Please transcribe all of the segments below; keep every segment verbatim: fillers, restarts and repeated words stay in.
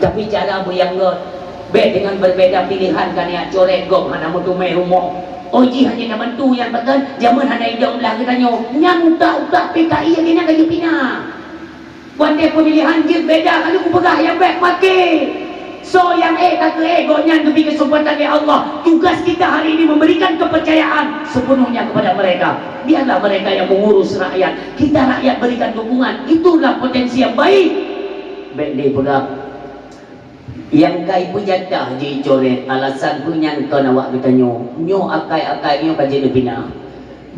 Tapi cara buyang göt, bèk deungon berbeda pilihan ka neujak coret gob hana meuteumé rumoh. Oh jih hana tabantu nyan pakon, jameun hana idong blah geutanyoe. Nyan utak-utak P K I lagèe nyan ka jipinah. Watèe pemilihan jeuet beda, ka lheueh kupeugah nyang bèk maké. Soe nyang ék ka keu ék, gobnyan geubri keuseumpatan lé Allah. Tugas kita hari ini memberikan kepercayaan sepenuhnya kepada mereka. Biarlah mereka yang mengurus rakyat. Kita rakyat berikan dukungan. Itulah potensi yang baik. Bèk lé peugah, nyang ka ipeujatah jicoret, alasan peue nyan kon awak geutanyoe. Nyoe akai-akai nyoe ka jeuet neupinah.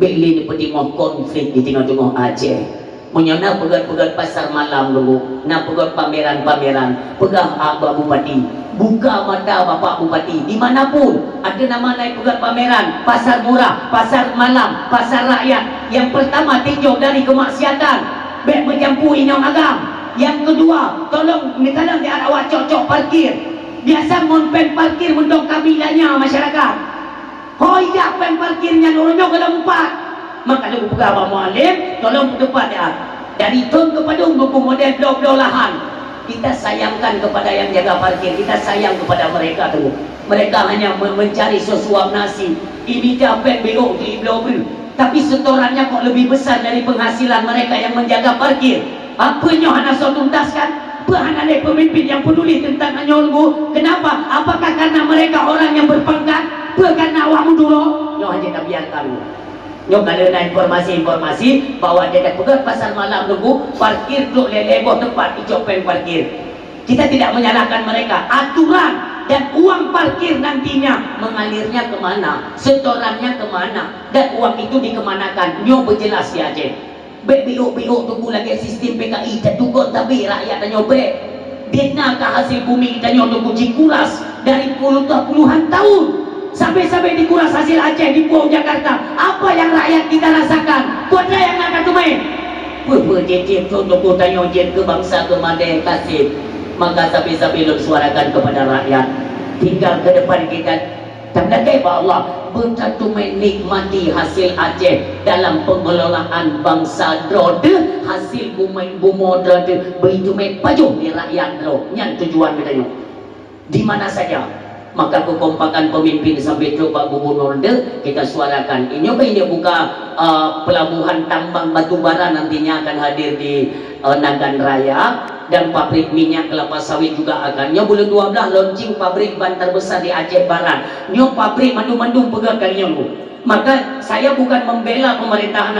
Bèk lé neupeutimang konflik di teungoh-teungoh Aceh. Meunyoe na peugöt-peugöt pasar malam dulu, na peugöt pameran-pameran, peugah bak Bupati, buka mata Bapak Bupati, di mana pun ada nama na peugöt pameran, pasar murah, pasar malam, pasar rakyat, yang pertama tinjau dari kemaksiatan, bèk meucampur inong agam. Yang kedua, tolong misalnya di awak cok-cok parkir. Biasa ngon péng parkir meuntong kami lanya masyarakat. Ho ijak péng parkir nyan uroe nyoe gohlom empat. Maka lôn peugah bak Mualem, tolong peuteupat ya. Dari thôn keu padum buku model bloe-bloe lahan. Kita sayangkan kepada yang jaga parkir, kita sayang kepada mereka tu. Mereka hanya me-, mencari sesuap nasi. Imita péng beok di bloe beuh. Tapi setorannya kok lebih besar dari penghasilan mereka yang menjaga parkir. Apa nyoe hana soe tuntaskan? Peue hana lé pemimpin yang peduli tentang nyoe bu? Kenapa? Apakah karena mereka orang yang berpangkat? Peue karena awak meuduro? Nyoe hana tabiarkan. Nyoe ka lheueh na informasi-informasi bahwa dia peugah pasar malam nunggu parkir truk lé-lé boh tempat icok péng parkir. Kita tidak menyalahkan mereka. Aturan dan uang parkir nantinya mengalirnya ke mana, setorannya ke mana, dan uang itu dikemanakan. Nyoe beujelas di Aceh. Bèk biôk-biôk teungku lagèe sistem P K I, tatugon tabé rakyat tanyoe bèk. Biet na ka hasil bumi tanyoe teungku jikuras dari puluh, puluhan tahun. Sampai-sampai dikuras hasil Aceh di Pulau Jakarta. Apa yang rakyat kita rasakan? Peue nyang na ka teumé? Peue-peue jeuet thôn teungku tanyoe jeuet keu bansa keu madé kaseb. Maka sampai-sampai lôn suarakan kepada rakyat. Tinggal ke depan kita. Dan lagèe bak Allah, beutateumé nikmati hasil Aceh dalam pengelolaan bansa droe deuh, hasil bumé bumoe droe deuh, beutateumé pajoh di rakyat droe. Nyan tujuan geutanyoe. Di mana saja, maka kekompakan pemimpin sampai trok bak gubernur deuh kita suarakan. Inyoe ka inyoe buka, uh, pelabuhan tambang batu bara nantinya akan hadir di, uh, Nagan Raya. Dan pabrik minyak kelapa sawit juga akan. Nyoe buleuen dua belas launching pabrik ban terbesar di Aceh Barat. Nyoe pabrik mandum-mandum peugah kali nyoe. Maka saya bukan membela pemerintahan